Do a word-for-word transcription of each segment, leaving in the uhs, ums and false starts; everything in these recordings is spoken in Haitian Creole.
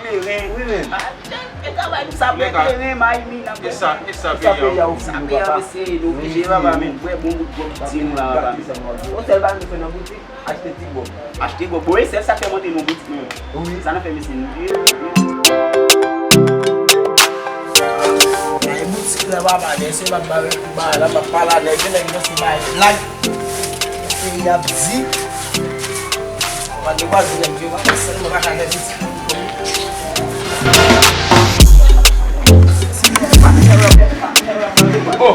kleren. Wi, men. E travay nou sa, bwè kleren, mayi, mi, n ap bwè. E sa, e sa peyi a ofri nou, papa. Sa peyi a, mesye, nou oblije, papa, men bwè bon bout gwòg ti nou la, papa. Yon sèl bagay nou fè nan boutik, achte ti gwòg. Achte gwòg. Bon, e sèl sa k fè monte nou boutik, men. Wi. Sa n ap fè, mesye, nou vye. Nan boutik la, papa, lè se m ap bare pou bagay la, m ap pale a nèg yo, nèg yo se bay blag. Peyi ap di. Mwen pa gen vwazen nèg yo, mwen sèlman pa ka fè pitit. Oh,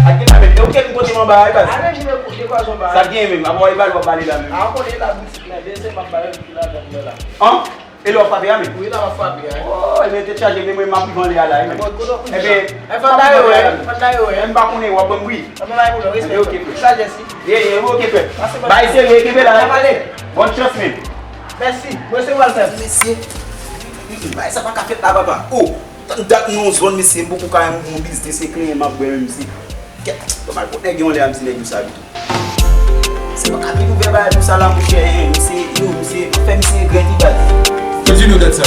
ak gen la menm. E ou te vin kote m anba a, e baz? Sa gen menm, apa w e bal w ap pale la menm? An? E lè w ap frape a menm? Wi, la m ap frape a. Oh, ebyen, tèt chaje, men mwen, m ap viv anlè a la, wi, men. Ebyen, fò n ta yowe, fò n ta yowe. M pa konnen, w ap ban m bri. Ebyen, ok, frè. Ye, ye, ok, frè. Bay serye, kenbe la, wi. Bòn chans, men. Mèsi. Mwen se pral fè. Mesye, bay sa pa ka fèt la, papa. Oh, tann dat nan yon zòn, mesye, m poko ka yon bon biznis, se kleren m ap bwè menm, mesye. Kèt, yo mal pot nèg yo anlè a, m di nèg yo sa pito. Se pa ka vin ouvè bagay pou sa la, monchè, hein, misye, yo, misye, fè misye regrèt, wi, baz. But you know that, sir.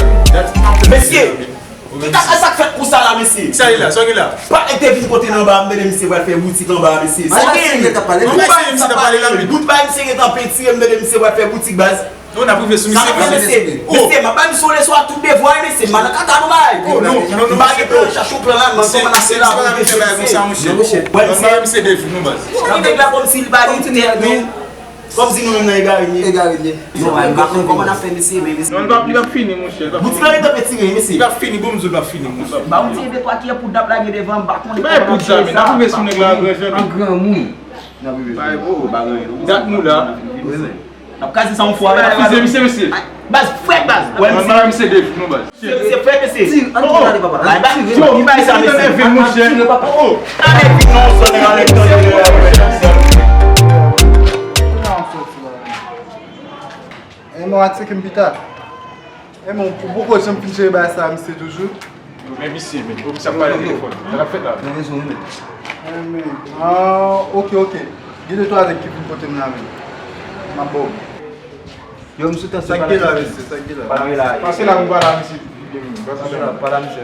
Mesye, ki ta ka sa k fèt konsa la, mesye? Sa li la, sa li la. Pa nèg te vin kote n anba, m tande misye pral fè boutik anba, mesye. Sa gen, mesye t ap pale la, bout bagay misye gentan pentire, m tande misye pral fè boutik, baz. Non, n ap rive sou misye. Sa n ap fè, mesye? Mesye, m ap ba misye yon leson a tout devwa, mesye. M pa nan kaka non, bay. Oh, non, non, non, m pa gen plan, chache yon plan la, m kòmanse la pou misye, mesye. Non, monchè. Wè, misye. Misye Dave, non, baz. Ou di nèg la kòmsi li pa gen tèt, men. Kòmsi nou menm nan egare n ye. Egare n ye. Non, m pa konn kòman n ap fè, mesye, men, mesye. Non, li p ap, li p ap fini, monchè. Boutik la gentan retire, mesye. Li p ap fini, bon, m di w li p ap fini, monchè. Ba yon ti de twa ki poud n ap lage devan, m pa konnen kòman n ap fè sa. N ap rive sou nèg la, an gran jan. An gran moun. N ap rive sou nèg la. Dat nou la. Wi, men. N ap kraze sa yon fwa, wi. Eskize, mesye, mesye. Baz, frèt, baz. Wè, misye. Mwen, misye Dave, non, baz. Se, se frèt, mesye. Ti, ann ale, papa. Bay, bay, yo, ki bay sa, mesye? Ann tire, papa. Oh, oh. Ann vin non, sò, nèg, ann tande. E non, a tcheke m pita. E non, ou poko janm fin jere bagay sa, mesye, toujou? Men misye, men, misye ap pale telefòn. Sa k ap fèt la? Nan rezon, wi, men. Ah, ok, ok. Gen de twa nèg ki vin kote m la, men. M ap ba w. Yo, m sou tan. Sa k gen la, mesye? Sa k gen la? Pase la, m pale a misye. Pase la, pale a misye.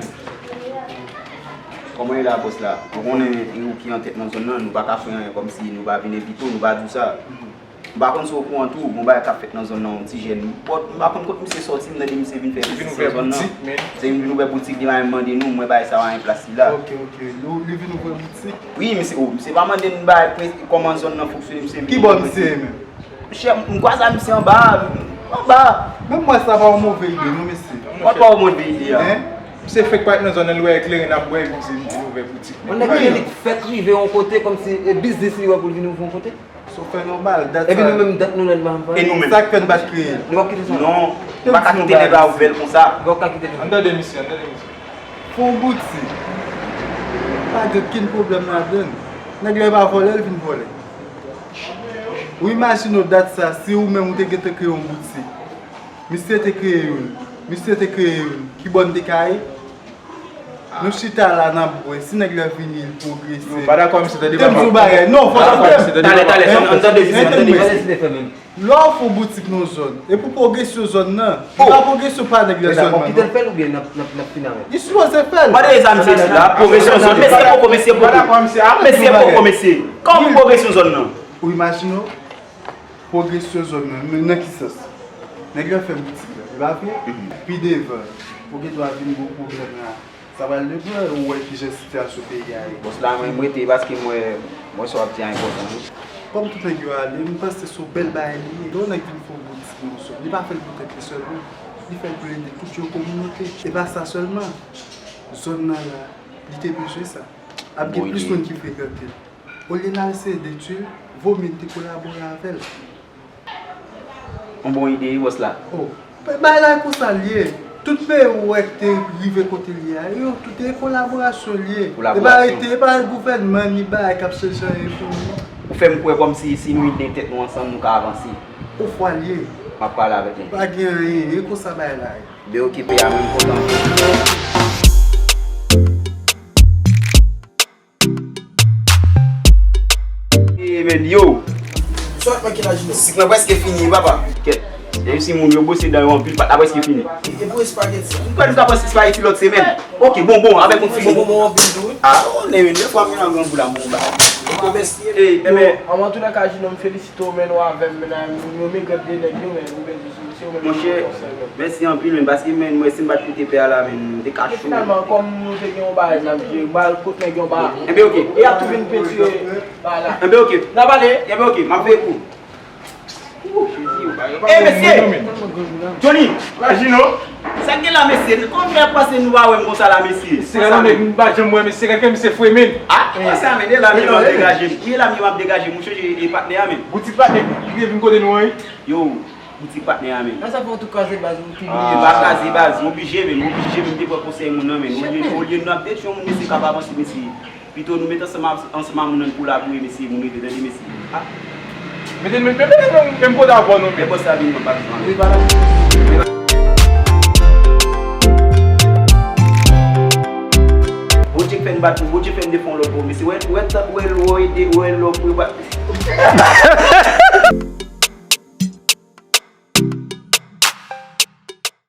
Kòman e la, bòs la? Ou konnen, e ou ki an tèt nan zòn nan, nou pa ka fè anyen kòmsi nou pa vin envite w, nou pa di w sa. M pa konn si w okouran tou, gon bagay k ap fèt nan zòn nan, yon ti jèn. Bon, m pa konn kot misye sòti, m tande misye vin fè biznis nan zòn nan. Se vin ouvè boutik, li pa menm mande nou, mwen bagay sa pa gen plas li la. Ok, ok. Li, li vin ouvè boutik? Wi, misye, o, misye pa mande n bagay pre-, kòman zòn nan fonksyone, misye vin ouvè boutik. Ki bò misye ye menm? Monchè, m kwaze ak misye anba, anba. Menm mwen sa pa yon move ide, non, mesye. Wè pa yon move ide a. Hein? Misye fèk parèt nan zòn nan, li wè ekleren ap bwè, epi misye vin ouvè boutik. Yon nèg ki li fèk rive yon kote, kòmsi e biznis li wè pou l vin ouvri yon kote. So fè nòmal, dat sa. Epi nou menm dat nou nan pa anpil. E nou menm? Sa k fè n pa t kreye l. Nou p ap kite sa. Non, nou pa ka kite nèg la ouvè l konsa. Nou p ap ka kite l. Ann tande misye, ann tande misye. Fè yon boutik. Pa gen okenn pwoblèm ladan l. Nèg la pa vòlè, l vin vòlè. Ou imajine w dat sa, si ou menm ou te gentan kreye yon boutik. Misye te kreye youn. Misye te kreye youn. Ki bò n te ka ye? Nou chita la, n ap bwè. Si nèg la vini, l pwogrese. Nou pa dakò, misye, tande papa. Tande m di w bagay. Non, fò tande m. Talè, talè, ann tande misye, ann tande misye. Lè w fè boutik nan zòn, e pou pwogresyon zòn nan, li pa pwogresyon pa nèg la sèlman, non. Kite l fè l oubyen n ap, n ap, n ap fini avè l? Li sipoze fè l. Mande sa misye la, pwogresyon zòn, mesye poko, mesye poko. Mesye poko, mesye. Kòman pwogresyon zòn nan? Ou imajine w? Pwogresyon zòn nan, men nan ki sans? Nèg la fè boutik la, e pa vre? Pi devan, ou gen dwa vin gon pwoblèm la. Sa pral depann, ou wè kijan sitiyasyon peyi a ye. Bòs la, mwen, m rete paske m wè, m wè sa w ap di a enpòtan wi. Kòm tout nèg yo ale, m panse se yon bèl bagay li ye. Lè yon nèg vin fè yon boutik nan yon zòn, li pa fè l pou tèt li sèlman. Li fè l pou l ede tout yon kominote. E pa sa sèlman. Zòn nan la, li te bezwen sa. Ap gen plis moun ki frekante l. Olye n al seye detwi l, vo mye n te kolabore avè l. Yon bon ide wi, bòs la. Oh, bagay la konsa l ye. Tout peyi ou wè ki te rive kote l ye a, yo tout e kolaborasyon l ye. E pa rete, e pa gouvènman ni bagay k ap chanje anyen pou nou, non. Ou fè m kwè kòmsi si nou ide tèt nou ansanm, nou ka avanse. Yon fwa l ye. M ap pale avèk li. Pa gen anyen, e konsa bagay la ye. Ben okipe a menm kontan. Ey, men, yo! Sa w ap manke la, Jino? Sik lan prèske fini, papa. Kèt. Depi si moun yo bwose dan yo anpil, pat la prèske fini. E pou espageti? M kwè nou ta pran espageti lòt semèn. Ok, bon, bon, avèk yon ti bon, bon, bon, bon, bon. Ah, oh, men, men, de fwa, m gen yon grangou la, m bon bagay. Ok, mèsi. Ey, men, men. Anvan tou, nan ka, Jino, m felisite w, men, w avè m, men, nou, nou, men, gad de nèg yo, men, nou, men, Monchè, mèsi anpil, men, paske, men, mwen, si m pa t koute pè a la, men, m te ka cho. Finalman, kòm nou te gen yon bagay n ap jere, m al kot nèg yo anba. Enben, oke. E y ap tou vin pentire bagay la. Enben, oke. N a pale. Enben, oke, m ap veye kou. Ou, Jezi, ou pa, ou pa. Ey, mesye! Johnny! Lajino! Sa k gen la, mesye? Kòman fè pase nou pa wè m konsa la, mesye? Se la, men, m pa janm wè, mesye, kèlke misye fwe, men. Ah, kòman sa, men? E la, men, m ap degaje m. Wi, e la, men, m ap degaje m. Ou chonje, e, patnè a, men. Boutik patnè, li vin kote nou an, wi. Yo, Boutik patnè a, men. Nan sa fè w tou kraze baz ou tou. Wi, m pa kraze baz, m oblije, men, m oblije, men, m te pran konsèy moun nan, men. Olye, olye n ap detwi yon moun, mesye, k ap avanse, mesye. Pito nou met ansanm a, ansanm a moun nan kolabore, mesye, moun rete tande, mesye. Ah. Mete nou, mete nou menm kote avè nou, men. Bòs la vin, mwen pa bezwen. Wi, pa la. Bondye fè n bat, Bondye fè n defon lòt bò, mesye. Wè, wè, wè, wè, wè, wè, wè, wè, wè, wè, wè, wè, wè, wè, wè,